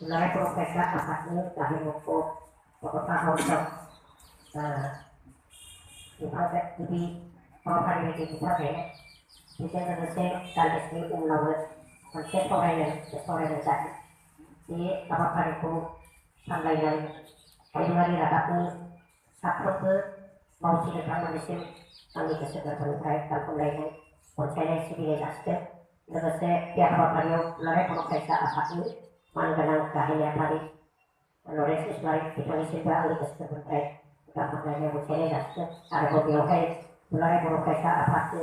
Mulai profesor apatnya kami ngumpul pokoknya untuk jadi kalau hari ini kita kayak bisa selesai kali ini umlaut konsep foreign tadi jadi apa hari itu sampai dari hari rakyat ini satu ke mau tidak manusia kami kesudah berupaya kalau lainnya konsep sivilisasi लोगोसे हाबाफारियाव लानाय फरायसा आफादनि मानगोनां गाहाय नेहाथारि Lawrence इस्लारि बिथांनिसिमबो आंनि गोसो गोरबोनिफ्राय गाहाम हामलायनाय दैथायनाय जासिगोन आरोबाव बेवहाय दुलाराय बर' फरायसा आफादनि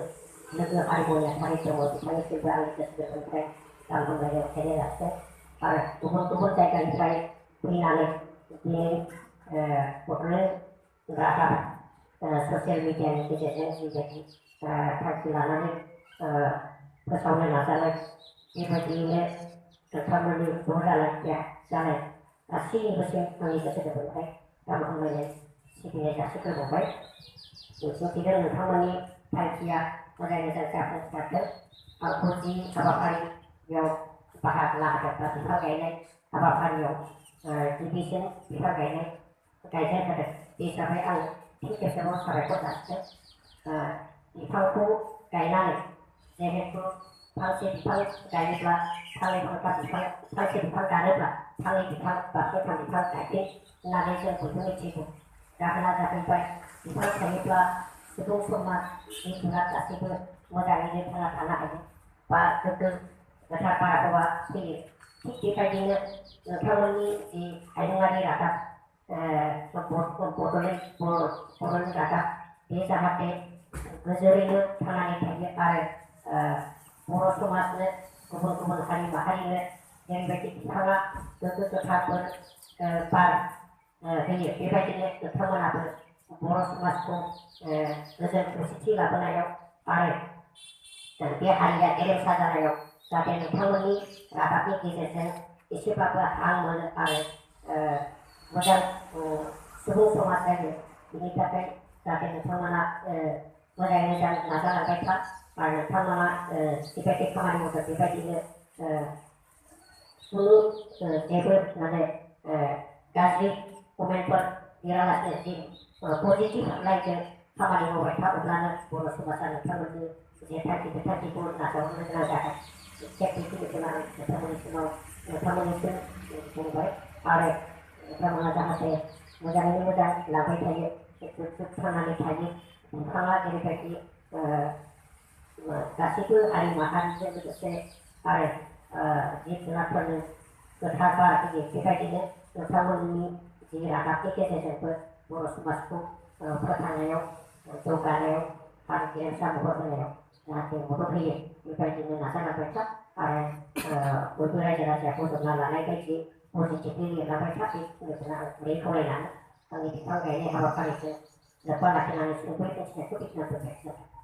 लोगो हारिमु नेहाथारि दङ बिथांनिसिमबो आंनि गोसो गोरबोनिफ्राय गाहाम हामलायनाय दैथायनाय जासिगोन आरो गुबुन गुबुन जायगानिफ्राय फैनानै दिनै बड'लेण्ड रादाब ससियेल मिडियानि गेजेरजों जिबायदि थांखि लानानै फोसावनो नाजानाय बेबायदियैनो नोंथांमोननि ज' जानाय गासैनिबोसिम आंनि गोसो गोरबोनिफ्राय गाहाम हामलायनाय सिबिनाय जासिग्रोबावबाय मिजिंथिदों नोंथांमोननि थांखिया मोजाङै मोजां जाफुंसारथों आंखौ जि हाबाफारियाव बाहागो लाहोदों बिफां गायनाय हाबाफारियाव गिबिसिन बिफां गायजेन होदों बे हिसाबै आं फिन खेबसेबाव साबायखर जासिगोन बिफांखौ गायनानै जिहेतु फांसे बिफां गायोब्ला फांनै फांथाम बिफां फांसे बिफां दानोब्ला फांनै बिफां बा फांथाम बिफां गायफिन होननानै जों बयबो मिथिगौ जाहोना जाहैबाय बिफां थायोब्ला सुबुं समाज जिब जुनार गासैबो मोजाङैनो थांना थानो हायो बा गोग्गो गोथार बारहावा फैयो थिग बेबायदिनो नोंथांमोननि जि हायुङारि रादाब बड'लेण्ड रादाब बे जाहाथे गोजोरैनो थांनानै थायो आरो बर' समाजनो गुबुन गुबुन हारि माहारिनो जेरैबायदि बिथाङा गोग्गो गोथारफोर बार होयो बेबायदिनो नोंथांमोनाबो बर' समाजखौ गोजोन खौसेथि लाबोनायाव आरो बे हारिया गेरेमसा जानायाव जाहाथे नोंथांमोननि रादाबनि गेजेरजों एसेब्लाबो हां मोनो आरो मोजां सुबुं समाज जायो बिनि थाखाय जाहाथे नोंथांमोना मोजाङै मोजां नाजालांबाय था आरो नोंथांमोना जिबायदि खामानि मावदों बेबायदिनो खुनु जेबो माने गाज्रि कमेन्टफोर लिरालासिनो जि पजिटिभ लाइनजों खामानि मावबाय था अब्लानो बर' समाजा नोंथांमोननि जे थांखि बे थांखिखौ नाजावनो गोनां जागोन थिग बेखिनिखौनो आं नोंथांमोननिसिम बुंबाय आरो नोंथांमोना जाहाथे मोजाङैनो मोजां लांबाय थायो थांनानै थायो नोंथाङा जेरैबायदि गासैबो हारि माहारिजों लोगोसे आरो जिब जुनारफोरनो गोथार बार होयो बेबायदिनो नोंथांमोननि जि रादाबनि गेजेरजोंबो बर' समाजखौ फोथांनायाव जौगानायाव आरो गेरेमसा महर होनायाव जाहाथे मदद होयो बेबायदिनो नाजालांबाय था आरो बयबो रायजो राजाया बजबना लानाय बायदि पजिटिभलि लिरलांबाय था बेखिनिखौनो आं गुरै खावलायनानै आंनि बिफां गायनाय हाबाफारिखौ लोब्बा लाखिनानै सुंद'यै दिन्थिनायखौ बेखिनियाव दोनबाय